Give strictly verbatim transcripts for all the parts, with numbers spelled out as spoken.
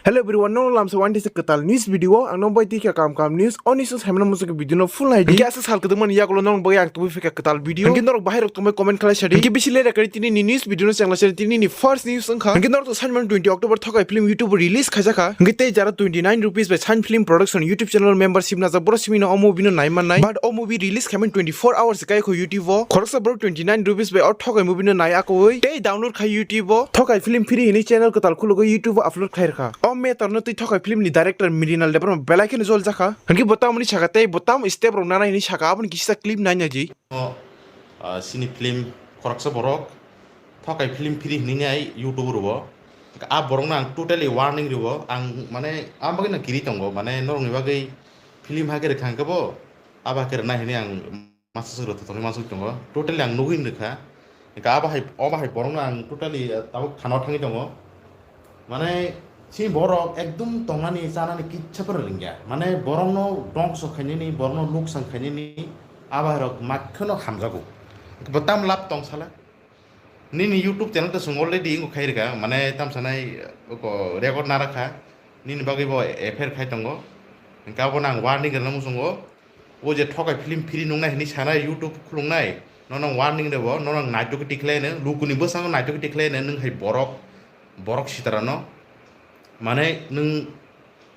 Hello everyone, no lamsa one day kwtal news video ang nong bai tikha kam kam news oni sus hamna musu video no full naidi. Hingke asa sal kedung mani yagulo nong bai ang tubu fika kwtal video. Hingke norok bahai rok tongbai comment khlai sadi. Hingke bisi lera kari tini ni news video no chengla sadi tini ni first news wngkha. Hingke norok to sanman twenty October thokai film YouTube release khaijaka. Hingke tei jara twenty nine rupees bai San Film Production YouTube channel membership najak boro simi no o movie no nai mannai. But o movie release khaimani twenty four hours kai kho YouTube o. Khoroksa borok twenty nine rupees bai o thokai movie no nai akoi. Tei download khai YouTube o. Thokai film free hini channel kwtal khulugwi YouTube o upload khai rwkha. O matter no tei thokai film ni director Mrinal Debbarma belai kheno jol jakha. Hwnkhe bo tamoni saka tei bo tam step rok nanai hini saka aboni kisa clip nai naidi. O, ah, sini film khoroksa borok thokai film free hini nai YouTube o. A borok no ang totally warning riwo. Ang mane a bagwi no kiri tongo. Mane norok ni bagwi film hake rwkha hwnkhe bo abo hake rwnai hini ang masa swk rwthothokni mansuk tongo. Totally ang nugwi nukha. Hingkhe abo hai, obo hai borokno ang totally, eh, tabuk thana thangwi tongo. Mane, chini borok ekdum tongnani, chanani kitsa phano rwngya. Mane, borokno dongso khainani, borokno luksan khainani, abo hai rok makheno hamjago. Bo tam lab tong sala? Nini YouTube channel to chwng already wngkha khairwkha, mane, tam sanai, eh, oko record narakha. Nini bagwi bo affair khai tongo. Hingkhe abono ang warning rwna muchungo. O je thokai film free nungnai hwnwi sanai YouTube khulungnai, nono warning rwbo, nono naitugwi tikhlai hwno, lukuni bwskango naitugwi tikhlai hwno, nwng hai borok, borok sitarano. Mane nwng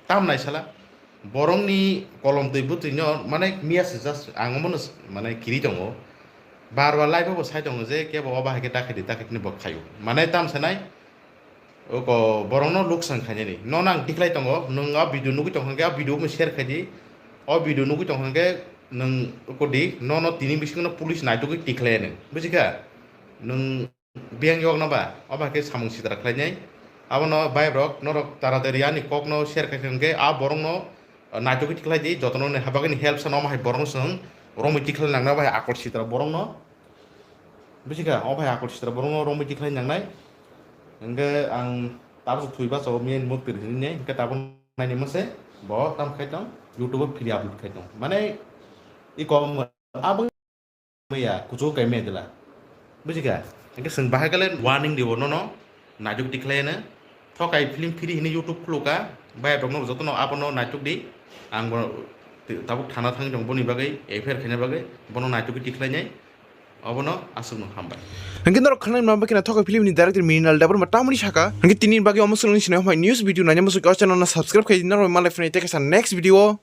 tam naisala, borokni kolom twi bwtwino mane miya se just ang omono s-, mane kiri tongo. Bar bar live o bo sai tongo je kebo obo hai khe ta khaidi, ta khaidi hwnwi bo khaio. Mane tam sanai, Oko borokno luksan khainani. Nono ang tikhlai tongo, nwng a video nugwi tongkha hwnkhe a video bo share khaidi. O video nugwi tongkha hwnkhe nwng oko di, nono tini bisingno police naitugwi tikhlai nw. Bujikha? Nwng biyang yokna ba, obo hai khe samung sitra khlainai. Abono bhai rok, norok taratari ani kokno share khai hwnkhe a borokno naitugwi tikhlai di, jotono ni habagini help sana omo hai borokno chwng romwi tikhlai nangna bai akol sitra borokno. Bujikha, o bai akol sitra borokno romwi tikhlai nangnai. Hingke ang tabuk thwi bacha o main mukti rini ne, hingke tabuk naini mase bo tam khai tong, YouTube o free upload khai tong. Mane i kom abang ya kuchu kai me dila. Bujikha? Hingke sing bahai kale warning dibo nono, najuk tikhlai ne. Thokai film free hini YouTube khuluka, bai rokno jotono abono najuk di. Ang bo tabuk thana thang jong boni bagwi, affair khaina bagwi, bono najuk tikhlai nai. Obono aswkno hambai. Hingke norok khwnai ma bakhe na thokai film ni director Mrinal Debbarma tamoni saka. Hingke tini bagwi omo swrwngni sinai hambai news video naina muchung o channel no subscribe khai di norok malai phunai tei kaisa next video o.